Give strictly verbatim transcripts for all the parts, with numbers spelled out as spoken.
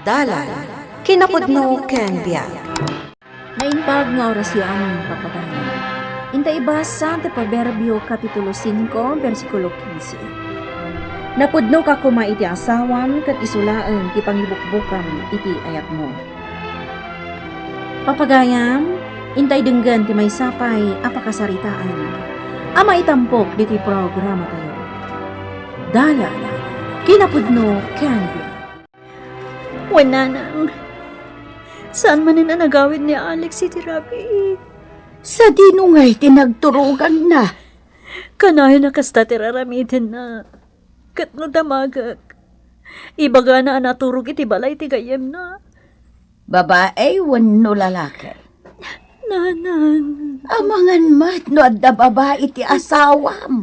Dalan, kinapudno ken biag. Naimbag nga orasyo amin, papagayam. Inta ibasa ti Proverbio, Kapitulo singko, bersikulo kinse. Napudnoka koma iti asawam, ket isu laeng ti pangibukbokam iti ayatmo. Papagayam, intay denggen ti maysa pay a pakasaritaan a maitampok ditoy programatayo. Dalan, kinapudno ken biag. Wen, nanang, saan manen a nagawid ni Alex iti rabii? Sadino ngay ti nagturoganna? Kanayon a kasta ti raramidenna. Ket no damagek, ibagana a naturog iti balay ti gayyemna. Babae wenno lalaki? Nanang. Amangan met no adda babai ti asawam.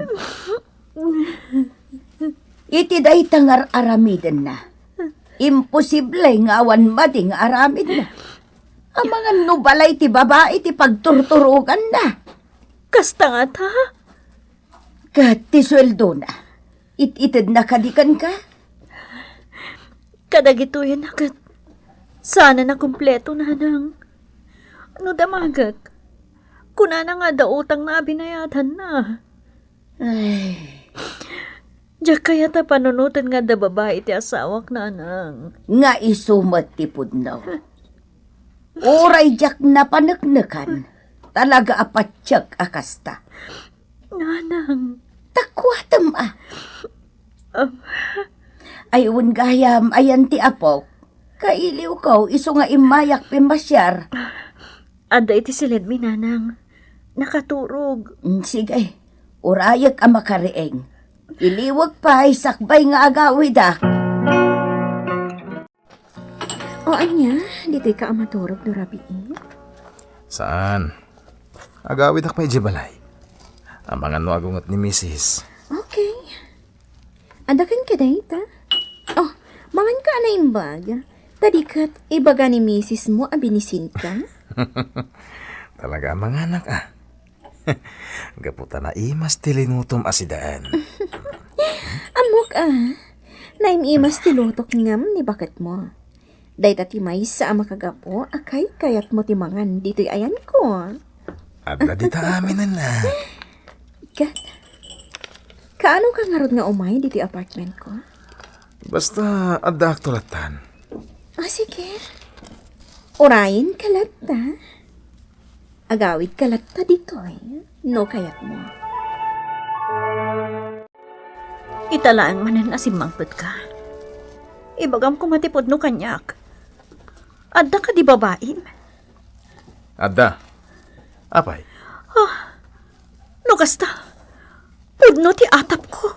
Iti dayta nga ar-aramidenna, imposible nga awan madi nga aramidna. Amangan no balay ti babai ti pagturturoganna. Kasta ngata? Ket ti sueldona, it-itedna kadi kenka? Kadagitoyen a ket saan a nakumpleto, nanang. No damagek, kunana nga adda utangna a binayadanna. Ay. Diak kayat a panunoten nga adda babai ti asawak, nanang. Nga isu met ti pudno. Uray diak napaneknekan, talaga a patiek a kasta. Nanang. Takuatem a. Am. Ay, wen gayam, ayan ti apok. Kailiwko, isu nga immayak pimmasiar. Adda iti siledmi, nanang. Nakaturog. Mm, sige. Urayek a makariing. Iliwek pay sakbay nga agawidak. O ania, ditoy ka a maturog no rabii? Saan? Agawidak pay idiay balay. Amangan no agunget ni misis. Okay. Adda kenka dayta? Oh, manganka a naimbag. Ta di ket ibaga ni misis mo a binisinka? Talaga a manganak, ah. Gapu ta naimas ti linutom a sidaen. Ammok, ah. Naim-imas ti lutok ngem ni baketmo. Dayta ti maysa a makagapu a kaykayatmo ti mangan ditoy ayanko. Adda dita aminen, ah. Ket, kaano ka ngarud nga umay ditoy apartmentko? Basta addaak tulatan. Ah, sige. Urayen ka latta. Agawid ka latta ditoy, no kayatmo. Ita laeng manen a simmangpetka. Ibagam koma ti pudno kaniak. Adda kadi babaim? Adda. Apay? Ah, no kasta, pudno ti atapko.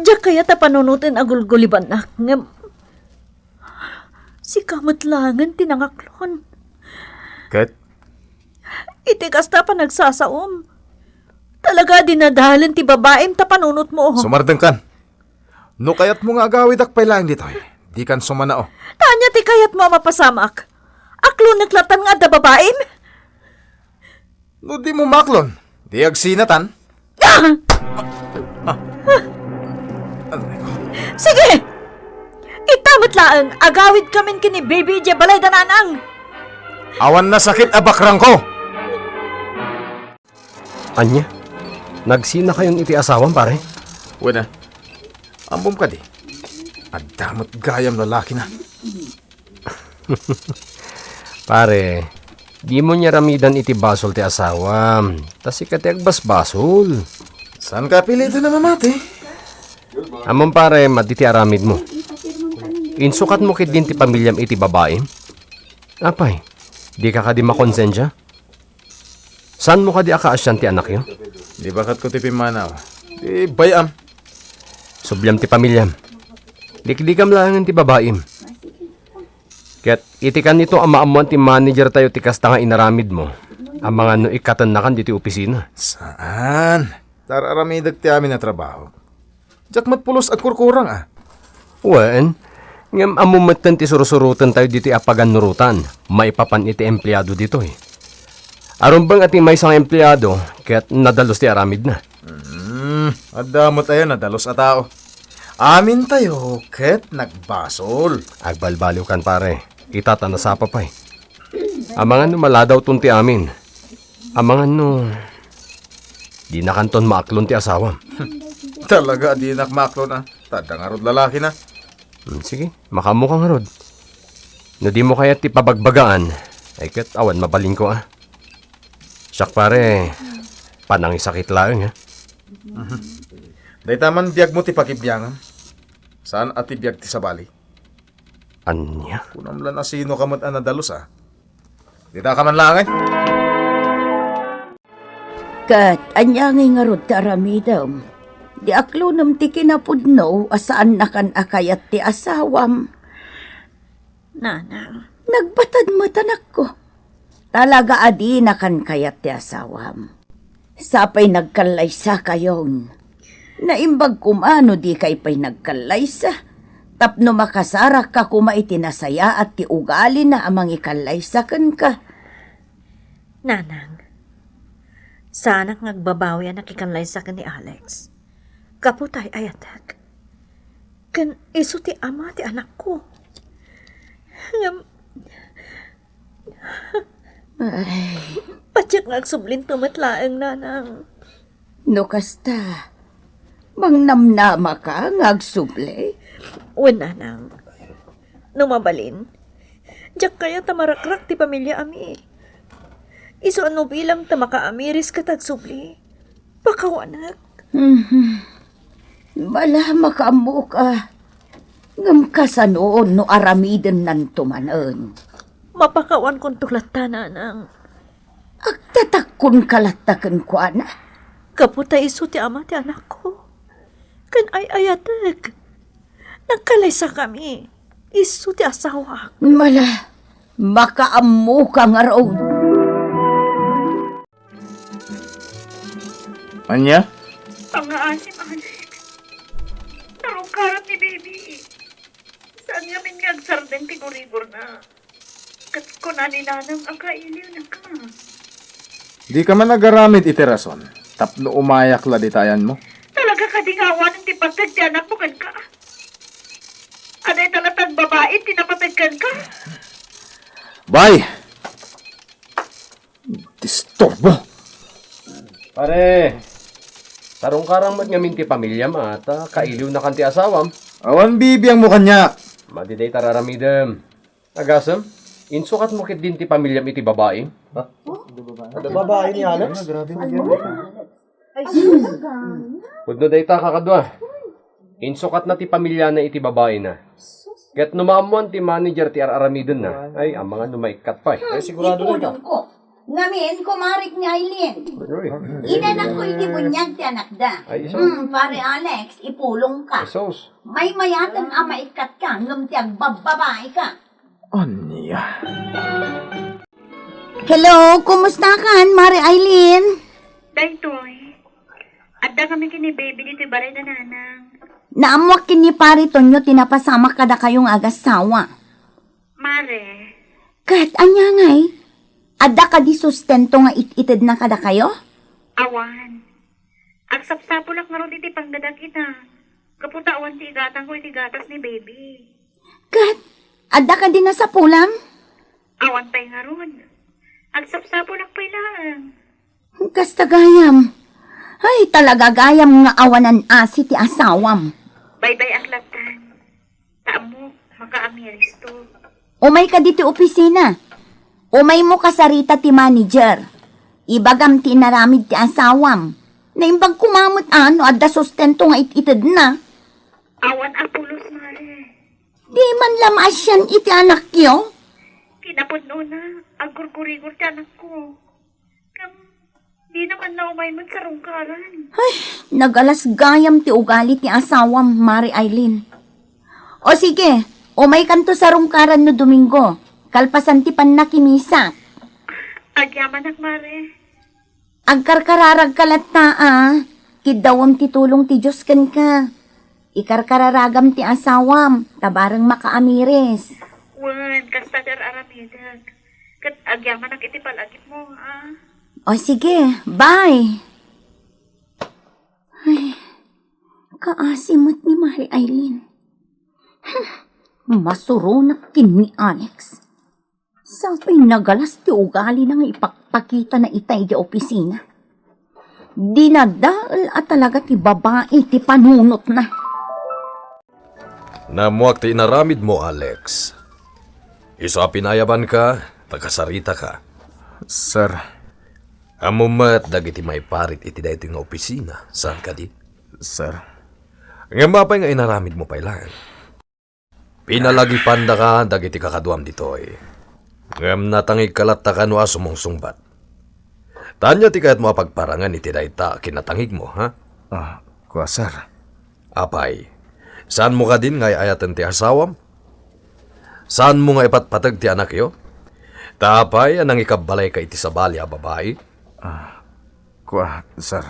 Diak kayat a panunoten a gulgulibanak, ngem sika met laengen ti nangaklon. Ket? Iti kasta a panagsasaom, talaga a dinadalen ti babaim ta panunotmo. Sumardengkan. No kayatmo nga agawidak pay laeng ditoy, dikan sumanao. Ta ania ti kayatmo a mapasamak? Aklonek latan nga adda babaim? No dimo maklon, di agsinatan. Ah! Ah. Sige! Ita met laeng, agawidkamin ken ni Baby idiay balay da Nanang. Awan nasakit a bakrangko. Ania? Nagsinakayon iti asawam, pare? Wen a. Ammom kadi? Adda met gayam lalakina. Pare, dimo nia aramidan iti basol ti asawam. Ta sika ti agbasbasol. Saanka a pilitan a mamati? Ammom, pare, madi ti aramidmo. Insukatmo ketdin ti pamiliam iti babaim? Apay, dika kadi makonsensia? Saanmo kadi a kaasian ti anakyo? Di baketko ti pimmanaw. Di bay-am. Subliam ti pamiliam. Liklikam laengen ti babaim. Ket iti kanito a maammoan ti managertayo ti kasta nga inaramidmo, amangan no ikkatennakan ditoy opisina. Saan? Ta ar-aramidek ti amin a trabaho. Diak met pulos agkurkurang, a. Wen, ngem ammo metten ti sursurotentayo ditoy a pagannurotan maipapan iti empleado ditoy. Arumbeng a ti maysa nga empleado ket nadalus ti aramidna. Hmm, adda met aya nadalus a tao. Amintayo ket nagbasol. Agbalbaliwkan, pare. Ita ta nasapa pay. Amangan no maladawton ti amin. Amangan no dinakanton maaklon ti asawam. Talaga a dinak maaklon, a. Ta adda ngarud lalakina. Hmm, sige, makaammoka ngarud. No dimo kayat ti pabagbagaan, ay ket awan mabalinko, a. Siak, pare, panangisakit laeng, a. Mhm. Dayta man biagmo ti pakibiangam. Saan a ti biag ti sabali. Ania? Kunam la no sinoka met a nadalus, a. Dita ka man laeng, ay. Ket ania ngay ngarud ti aramidem? Di aklonem ti kinapudno a saannakan a kayat ti asawam. Nanang. Nagbatad met, anakko. Talaga a dinakan kayat ti asawam. Sapay nagkallaysakayon. Naimbag koma no dikay pay nagkallaysa, tapno makasarakka koma iti nasayaat ti ugalina a mangikallaysa kenka. Nanang, saanak nga agbabawi a nakikallaysa ken ni Alex. Gapu ta ay-ayatek. Ken isu ti ama ti anakko. Ngem, ay. Patiek nga agsublinto met laeng, Nanang. No kasta, mangnamnamaka nga agsubli? Wen, Nanang. No mabalin, diak kayat a marakrak ti pamiliaami. Isu a no bilang ta makaamiris ket agsubli, pakawanek. Mhm. Bala, makaammoka. Ngem kasano no aramidennanto manen? Mapakawankonto latta, Nanang. Agtatakkonka latta kenkuana? Gapu ta isu ti ama ti anakko. Ken ay-ayatek. Nagkallaysakami. Isu ti asawak. Mala, makaammoka ngarud. Ania? Pangngaasim, Alex. Narungkaran ni Baby. Saan ngamin nga agsardeng ti gurigorna. Ket kuna ni Nanang a kailiwnaka. Dika man agaramid iti rason tapno umayak la dita ayanmo. Talaga kadi nga awanen ti pateg ti anakmo kenka? Adda ita latta a babai ti napateg kenka? Bay! Disturbo! Pare, sarungkaram met ngamin ti pamiliam, a, ta kailiwnakan ti asawam. Awan bibiangmo kaniak. Madi dayta aramidem. Agasem, insukatmo ketdin ti pamiliam iti babaim? Ha? Babae ni Alex? Ay, sus. Pudno dayta, kakadua. Insukatna ti pamiliana iti babaina. Ket no maammoan ti manager ti ar-aramidenna, ay, amangan no maikkat pay. Ay, sigurado dayta. Ipudongko. Ngamin, kumarik ni Aileen. Uy. Inanakko iti buniag ti anakda. Ay, isu. Hmm, Pare Alex, ipulongka. Ay, sus. Maymayaten a maikkatka, ngem ti agbabbabaika. Ania? Hello, kumustakan, Mare Aileen? Daytoy. Adda kami ken ni Baby ditoy balay da Nanang. Naammoak ken ni Pare Tonyo ti napasamak kadakayo nga agassawa. Mare. Ket ania ngay? Adda kadi sustento nga it-itedna kadakayo? Awan. Agsapsapulak ngarud iti panggadak ita. Gapu ta awan ti igatangko iti gatas ni Baby. Ket adda kadi nasapulam? Awan pay ngarud. Agsapsapulak pay laeng. Kasta gayam. Ay, talaga gayam nga awanan asi ti asawam. Baybay-ak lattan. Ta ammok, makaamiristo. Umayka ditoy opisina. Umaymo kasarita ti manager. Ibagam ti inaramid ti asawam. Naimbag koma met a no adda sustento nga it-itedna. Awan a pulos, Mare. Di man la maasian iti anakyo? Kinapudnona, aggurgurigor ti anakko. Ngem, di naman na umay met sarungkaran. Ay, nagalas gayam ti ugali ti asawam, Mare Aileen. O sige, umaykanto sarungkaran no Domingo, kalpasan ti pannakimisak. Agyamanak, Mare. Agkarkararagka latta, a. Kiddawem ti tulong ti Dios kenka. Ikarkararagam ti asawam, ta bareng makaamiris. Wen, kasta ti ar-aramidek. Ket agyamanak iti palagipmo, a. O sige, bye. Ay, Paasi met ni Mari Aileen. Hmm, masuronak ken ni Alex. Sapay nagalas ti ugalina nga ipakpakitana ita idiay opisina. Dinadael a talaga ti babai ti panunotna. Naammoak ti inaramidmo, Alex. Isu a pinayabanka, ta kasaritaka. Sir. Ammom met dagiti maiparit iti daytoy nga opisina, saan kadi? Sir. Ngem apay nga inaramidmo pay laeng? Pinalagipandaka dagiti kakaduam ditoy. Ngem natangigka latta kano a sumungsungbat. Ta ania ti kayatmo a pagparangen iti dayta a kinatangigmo, ha? Ah, kua, sir. Apay, saanmo kadin nga ay-ayaten ti asawam? Saanmo nga ipatpateg ti anakyo? Ta apay a nangikabbalayka iti sabali a babai? Ah, kua, sir.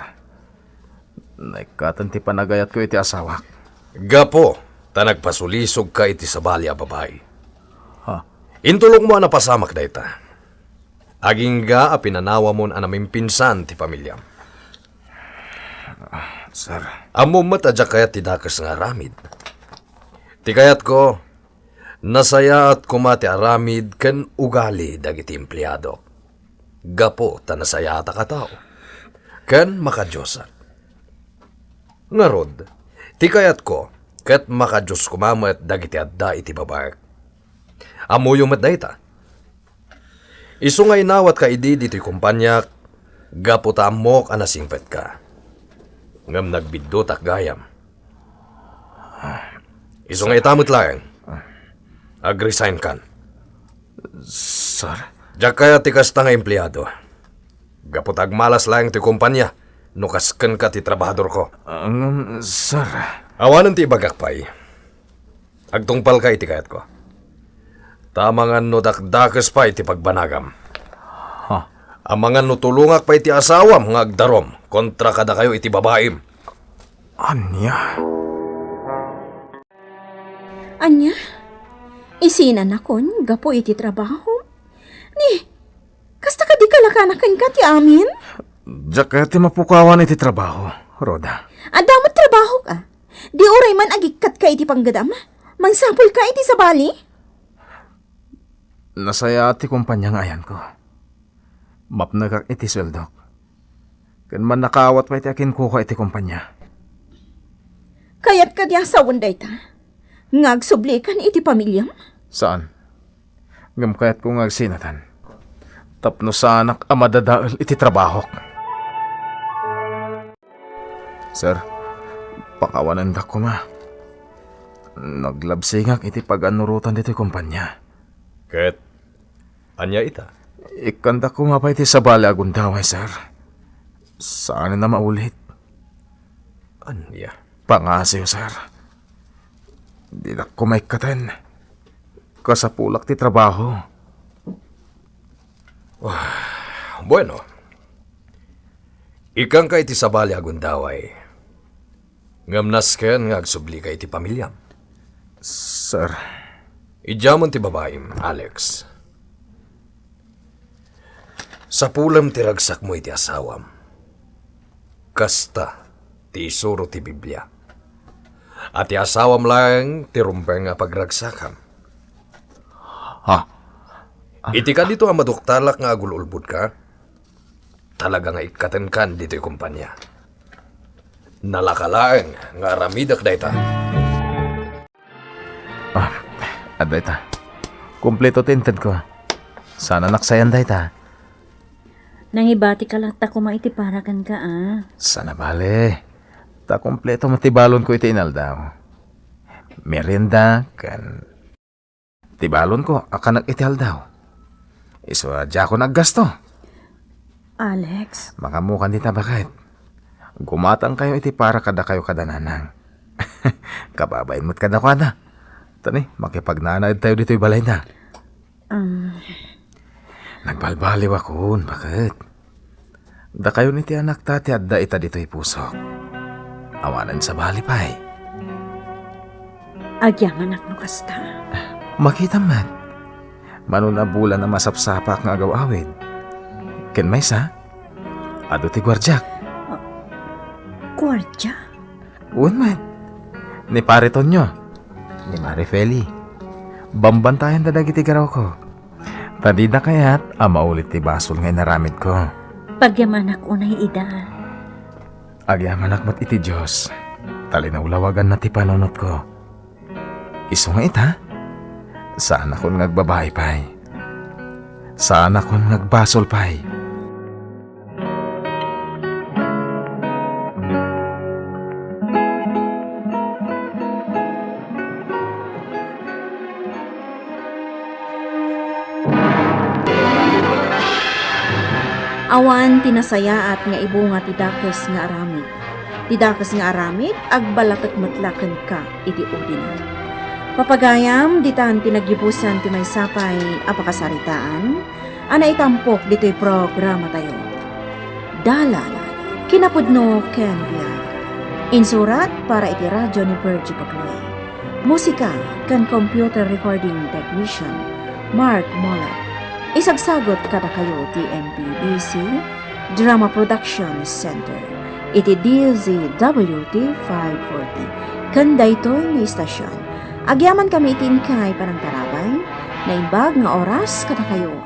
Naikkaten ti panagayatko iti asawak. Gapu ta nagpasulisogka iti sabali a babai. Ha? Intulongmo a napasamak dayta. Agingga a pinanawamon a namimpinsan ti pamiliam. Ah, sir. Ammom met a diak kayat ti dakes nga aramid. Ti kayatko, nasayaat koma ti aramid ken ugali dagiti empleadok. Gapu ta nasayaatak a tao ken makadiosak. Ngarud, ti kayatko ket makadios koma met dagiti adda iti babaek. Ammoyo met dayta. Isu nga inawatka idi ditoy kompaniak, gapu ta ammok a nasingpetka. Ngem nagbiddutak gayam. Isu nga ita met laeng, ag-resign kan. Sir? Diak kayat ti kasta nga empleado. Gapu ta agmalas laeng ti kompania no kaskenka ti trabahadorko. Ah, ngem, sir. Awanen ti ibagak pay. Agtungpalka iti kayatko. Ta amangan no dakdakes pay ti pagbanagam. Ha? Amangan no tulongak pay ti asawam nga agdarum kontra kadakayo iti babaim. Ania? Ania? Isinanakon gapu iti trabaho? Ni, kasta kadi kalakanak kenka ti amin? Diak kayat ti mapukawan iti trabaho, Rhoda. Adda met trabahok, a? Di uray man agikkatka iti panggedam? Mangsapulka iti sabali? Nasayaat ti kompania nga ayanko. Mapnekak iti sueldok. Ken mannakaawat pay ti akinkuka iti kompania. Kayatka ti a sawen dayta? Nga agsublikan iti pamiliam? Saan. Ngem kayatko nga agsinatan. Tapno saanak a madadael iti trabahok. Sir, pakawanendak koma. Naglabsingak iti paganurotan ditoy kompania. Ket ania ita? Ikkandak koma pay ti sabali a gundaway, sir. Saanen a maulit. Ania? Pangasiw, sir. Dinak koma ikkaten. Kasapulak ti trabaho. Ah, bueno. Ikkanka iti sabali a gundaway. Ngem nasken nga agsublika iti pamiliam. Sir. Idiamon ti babaim, Alex. Sapulem ti ragsakmo iti asawam. Kasta ti isuro ti Biblia. A ti asawam laeng ti rumbeng a pagragsakam. Ha? Iti kadito a maduktalak nga agul-ulbodka, talaga nga ikkatenkan ditoy kompania. Nalaka laeng nga aramidek dayta. Ah, adda ita. Kompleto ti intedko. Saan a naksayan dayta. Nangibatika latta koma iti para kenka, a. Saan a bale. Ta kompleto met ti balonko iti inaldaw. Merienda ken ti balonko a kanek iti aldaw. Isu a diakon aggasto. Alex. Mangammokan dita, baket. Gumatangkayo iti para kadakayo kada nanang. Kababain met kadakuada. Ta ni, makipagnanaedtayo ditoy balayda. Um. Nagbalbaliwakon, baket. Dakayon iti anakta ti adda ita ditoy pusok. Awanen sabali pay. Agyamanak no kasta. Makitam met. Mano a bulan a masapsapaak nga agaw-awid. Ken maysa, adu ti guardiak. Guardia? Wen met. ni Pare Tonyo, ni Mare Feli. Bambantayan da dagiti garruko. Ta dida kayat a maulit ti basol nga inaramidko. Pagyamanak unay ida. Agyamanak met iti Dios, ta linawlawaganna ti panunotko. Isu nga ita, saanakon nga agbabai pay. Saanakon nga agbasol pay. Awan ti nasayaat nga ibunga ti dakes nga aramid. Ti dakes nga aramid, agballatek met la kenka iti udina. Papagayam, ditan ti nagyubusan ti maysa pay a pakasaritaan a naitampok ditoy programatayo. Dalan, kinapudno ken biag. Insurat para iti radio ni Virgie Pagluy. Musika ken computer recording technician, Mark Molat. Isagsagut kadakayo ti M P B C Drama Production Center iti D Z W T five forty. Ken daytoy nga istasyon, agyamankami iti inkay panangtarabay, naimbag nga oras kadakayo.